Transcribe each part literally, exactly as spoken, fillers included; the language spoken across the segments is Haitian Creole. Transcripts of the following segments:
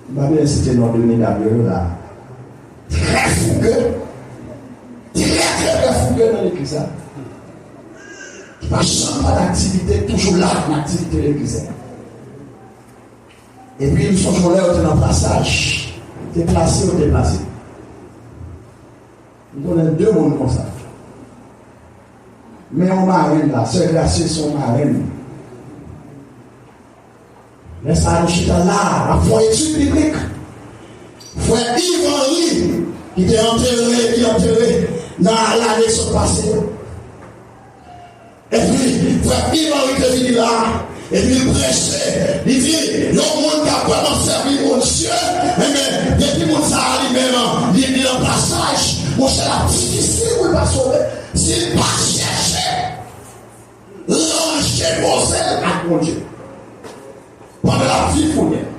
M pa bezwen site non de medam yo la. Trè fouge. Trè, trè, trè fouge nan legliz la. Ki pa janm pa nan aktivite, toujou la nan aktivite legliz la. Epi m sonje yon lè yo te nan plasaj. Deplase, yo deplase. M konnen de moun konsa. Men yon marenn la, sè Gracieuse se yon marenn. Lè sa a, nou chita la, n ap fè yon etid biblik. Frè Yves Henry, ki te antere, ki antere nan lane sot pase yo. Epi, frè Yves Henry te vini la, epi l preche, li di, yon moun k ap vrèman sèvi Bondye, enben, depi moun sa a li menm, li, li nan plasaj, monchè, l ap difisil pou l pa sove. Si l pa chèche ranje koze l ak Bondye pandan l ap viv kounye a.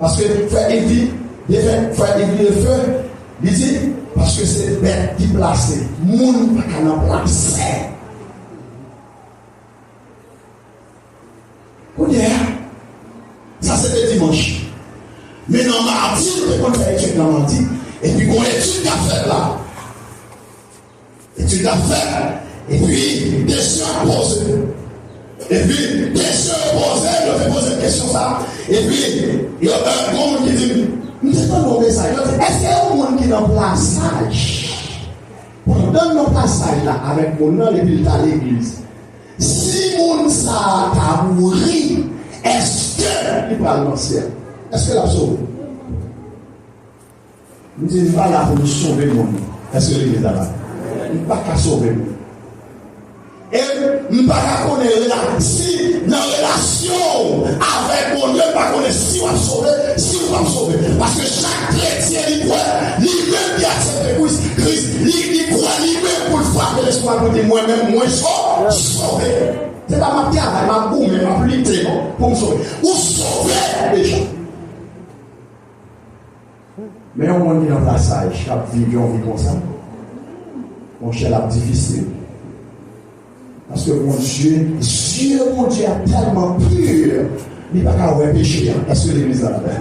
Paske frè Yves di, de fè, frè Yves di, de fè, li di, paske se bèt ki plase, moun pa ka nan plas. Kounye a, sa se te dimanch. Men nan madi, nou te konn fè etid nan madi, epi gon etid k ap fèt la. Etid la fèt, epi kesyon ap poze. Epi kesyon yo poze, yo te poze kesyon sa. Epi yo, euh, gon moun ki di m, m te tande yon mesaj, yo di, èske yon moun ki nan plasaj, pandan l nan plasaj la avèk moun nan, epi l t al legliz, si moun sa a ta mouri, èske li pral nan syèl? Èske l ap sove? M di, m pa la pou m sove moun. Èske legliz la la? M pa ka sove moun. E m pa ka konnen rela-, si nan relasyon w avèk Bondye, m pa konnen si w ap sove, si w p ap sove. Paske chak kretyen, li kwè, li menm ki aksepte Kris, Kris, li, li kwè li menm pou l frape lespwa pou l di, mwen menm, mwen so-, sove. Se pa m ap travay, m ap goumen, m ap lite, non, pou m sove. Ou sove deja. Men yon moun ki nan plasaj, k ap viv yon vi konsa, monchè, l ap difisil. Paske Bondye, zye Bondye a tèlman pi, li pa ka wè peche a. Èske legliz la la?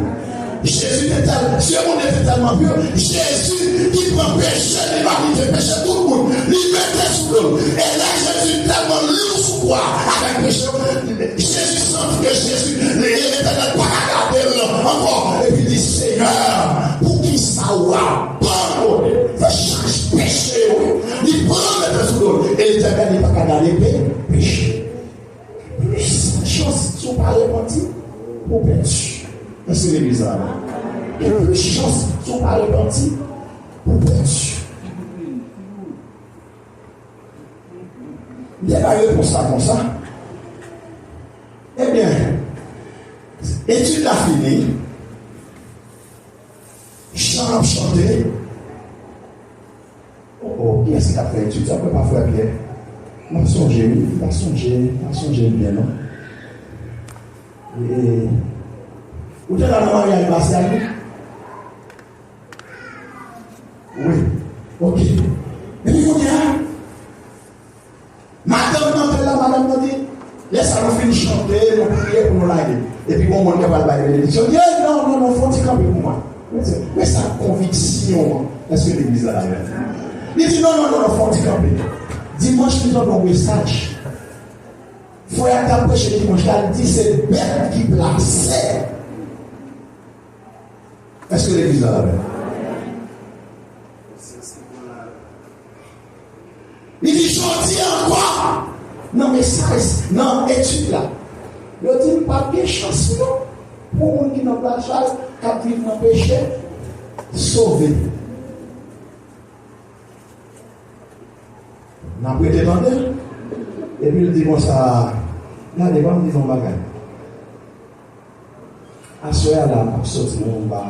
Jezi te tèl, zye Bondye te tèlman pi, Jezi ki pran peche limanite, peche tout moun, li mete sou do l. E lè Jezi tèlman lou sou kwa avèk peche yo, Jezi santi ke Jezi, Letènèl pa ka gade l ankò. Epi li di, Senyè, poukisa w abandone? Fè chaj peche yo. Li pran mete sou do l. E Letènèl, li pa ka gade pe-, peche. Plis chans si w pa repanti, ou pèdi. Èske legliz la la? Gen plis chans si w pa repanti, ou pèdi. M te bay repons la konsa. Ebyen, etid la fini. Chan ap chante. O, o, kiyès ki t ap fè etid sa? Mwen pa frè Pyè. M ap sonje, wi. M ap sonje, m ap sonje l byen, non. E, ou te la nan maryaj Masyal, wi? Wi. Oke. Epi kounye a, madanm nan te la, madanm nan di, lè sa nou fin chante, nou priye pou nou lage. Epi gon moun ki pral bay benediksyon. Li di, non, non, non, fè yon ti kanpe pou mwen. Men se, men sa konviksyon an. Èske legliz la la menm? Li di, non, non, non, non, fè yon ti kanpe. Dimanch, li tande yon mesaj. Frè a t ap preche dimanch la, li di se bèt ki plase. Èske legliz la la menm? Li di, jodi a ankò, nan mesaj, nan etid la, yo di m p ap gen chans non pou moun ki nan plasaj, k ap viv nan peche, sove. N ap rete tande l. Epi l di konsa, gade, ban m di nou yon bagay. Aswè a la, m p ap soti non, m pa,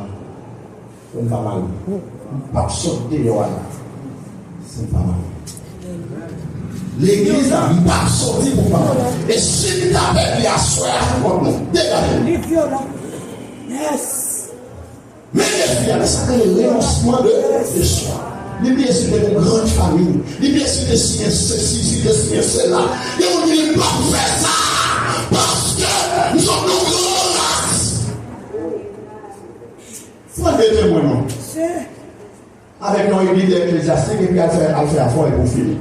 m pa mare. M p ap sot deyò a la si m pa mare. Legliz la, m p ap soti pou m pa mare. E si m ta pèdi aswè a, sou kont nou, degaje nou. Li vyolan. Yes. Men defi a, men sa k rele renonsman de, de swa. Li bliye si te yon gran fanmi. Li bliye si te siyen sesi, si te siyen sela. Gen moun ki di, m p ap fè sa. Paske m sot nan yon gran Mete mwen non. Avèk yon lidè eklezyastik epi al fè, al fè afè w epi w fini.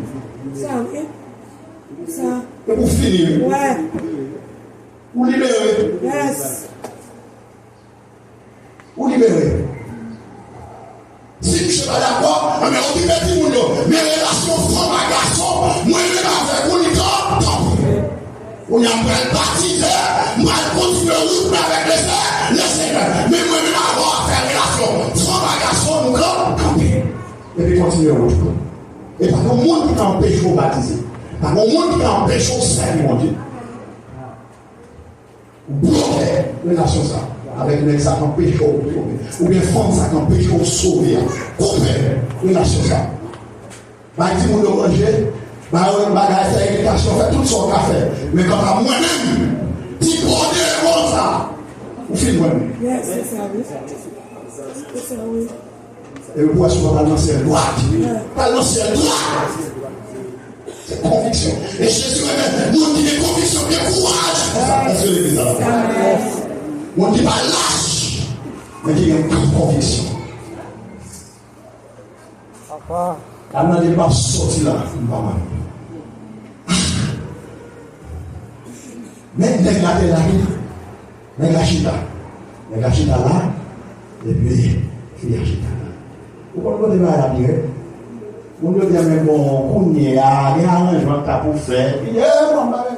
Epi w fini wi. Ou libere. Ou libere. Si misye pa dakò, anben okipe timoun yo. Men relasyon fanm ak gason, mwen menm avèk ou li kanpe. Kounye a m pral batize, m pral kontinye wout mwen avèk Lesè, Lesenyè. Men mwen menm avè w ap fè relasyon fanm ak gason, nou kanpe. Epi kontinye wout ou. E pa gen moun ki ka anpeche w batize. Pa gen moun ki ka anpeche w sèvi Bondye. Ou bloke relasyon sa avèk nèg sa k anpeche w twonpe, oubyen fanm sa k anpeche w sove a. Koupe relasyon sa. Bay timoun yo manje, bay yo yon bagay, fè edikasyon, fè tout sa w ka fè. Men kanta mwen menm, ti pwodye konsa, ou fin mwen menm. Yes, se sa wi. Se sa wi. E pou wè si w pa pral nan syèl dwat. Pral nan syèl dwat. Se konviksyon. E Jezi renmen moun ki gen konviksyon, gen kouraj. Èske legliz la la? Moun ki pa lach, men ki gen konviksyon. Papa. Dam nan di l p ap sòti la, m pa mal. Men nèg la te la tou. Nèg la chita. Nèg la chita la. Epi fi a chita la. Ou konn kote bagay la ap vire? Moun yo di a men bon, kounye a gen aranjman k ap pou fè. Epi e manman